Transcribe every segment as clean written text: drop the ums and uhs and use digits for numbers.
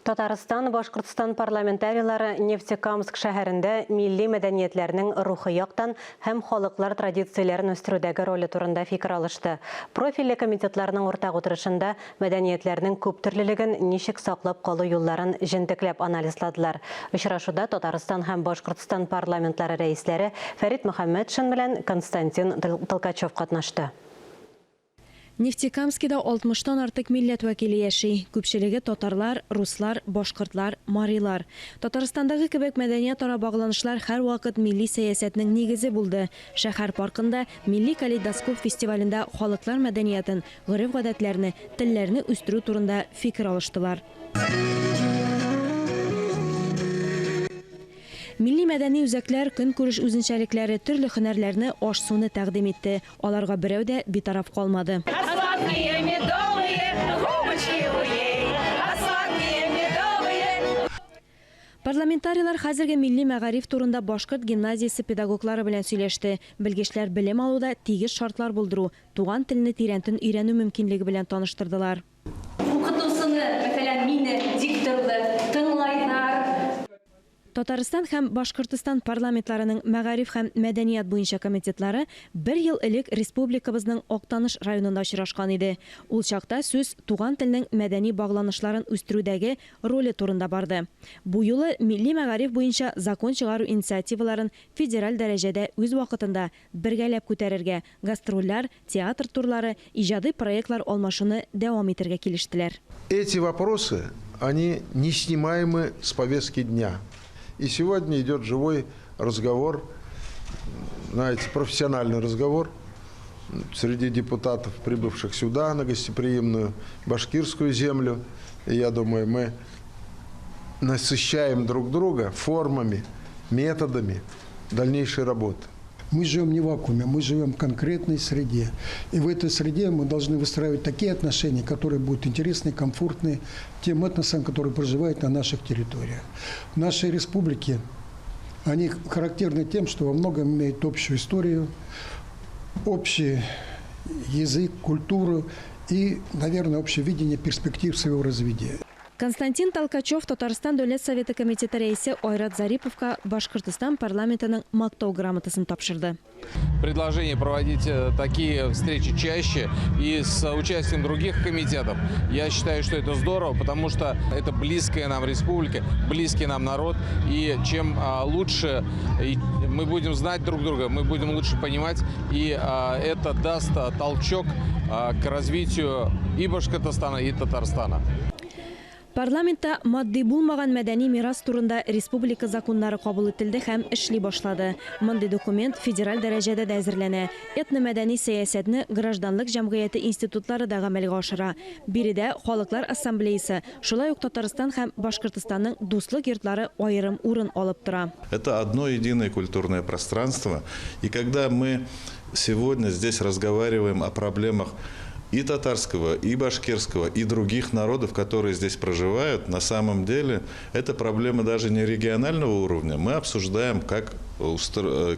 Татарстан, Башкортстан парламентарийлары Нефтекамск шәһәрендә милли мәдәниятләрнең рухи яктан һәм халыклар традицияләрен үстерүдәге роле турында фикер алышты. Профильле комитетларның уртак утырышында мәдәниятләрнең күптөрлелеген ничек саклап калу юлларын җентекләп анализладылар. Очрашуда Татарстан һәм Башкортстан парламентлары рәисләре Фәрит Мөхәммәтшин белән Константин Толкачев катнашты. Нефтекамскида алтмыштан артык милләт вәкиле яши. Күпчелеге татарлар, руслар, башкортлар, марилар. Татарстандагы кебек мәдәниятара багланышлар һәрвакыт милли сәясәтнең нигезе булды. Шәһәр паркында Милли калейдоскоп фестивалендә халыклар мәдәниятен, гореф-гадәтләрне, телләрне үстерү турында фикер алыштылар. Милли мәдәни үзәкләр көнкүреш үзенчәлекләре, төрле һөнәрләрне, аш-суны тәкъдим итте. Аларга берәү дә битараф калмады. А сладкие медовые губочки у ей, а сладкие медовые. Парламентарийлар хәзерге милли мәгариф турында башкорт гимназиясе педагоглары белән сөйләште. Белгечләр белем алуда тигез шартлар булдыру, туган телне тирәнтен өйрәнү мөмкинлеге белән таныштырдылар. Укытучыны, мәсәлән, мине, дикторны тыңлайлар. Татарстан һәм Башкортстан парламентларының мәгариф һәм мәдәният буенча комитетлары бер ел элек республикабызның Актаныш районында очрашкан иде. Ул чакта сүз туган телнең мәдәни багланышларын үстерүдәге роле турында барды. Бу юлы милли мәгариф буенча закон чыгару инициативаларын федераль дәрәҗәдә үз вакытында бергәләп күтәрергә, гастрольләр, театр турлары, иҗади проектлар алмашуны дәвам итәргә килештеләр. Эти вопросы, они не снимаемы с повестки дня. И сегодня идет живой разговор, знаете, профессиональный разговор среди депутатов, прибывших сюда, на гостеприимную башкирскую землю. И я думаю, мы насыщаем друг друга формами, методами дальнейшей работы. Мы живем не в вакууме, мы живем в конкретной среде. И в этой среде мы должны выстраивать такие отношения, которые будут интересны, комфортны тем этносам, которые проживают на наших территориях. Наши республики, они характерны тем, что во многом имеют общую историю, общий язык, культуру и, наверное, общее видение перспектив своего развития. Константин Толкачев Татарстан Дәүләт Советы комитеты рәисе Айрат Зариповка Башкортстан парламентының Мактау грамотасын тапшырды. Предложение проводить э, такие встречи чаще и с участием других комитетов. Я считаю, что это здорово, потому что это близкая нам республика, близкий нам народ. И чем а, лучше мы будем знать друг друга, мы будем лучше понимать, и а, это даст а, толчок к развитию и Башкортостана, и Татарстана. Парламентта матди булмаган мәдәни мирас турында республика законнары кабул ителде һәм эшли башлады. Мондый документ федераль дәрәҗәдә дә әзерләнә. Этномәдәни сәясәтне гражданлык җәмгыяте институтлары да гамәлгә ашыра. Биредә Халыклар ассамблеясы, шулай ук Татарстан һәм Башкортстанның дуслык йортлары аерым урын алып тора. Это одно единое культурное пространство. И когда мы сегодня здесь разговариваем о проблемах и татарского, и башкирского, и других народов, которые здесь проживают, на самом деле это проблема даже не регионального уровня. Мы обсуждаем, как,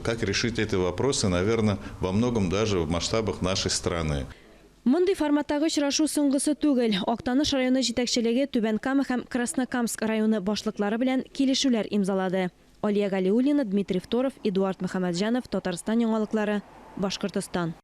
как решить эти вопросы, наверное, во многом даже в масштабах нашей страны. Мондый форматтагы очрашу соңгысы түгел. Актаныш районы җитәкчелеге Түбән Кама һәм Краснокамск районы башлыклары белән килешүләр имзалады. Алия Галиуллина, Дмитрий Второв, Эдуард Мөхәммәтҗанов, Татарстан яңалыклары, Башкортостан.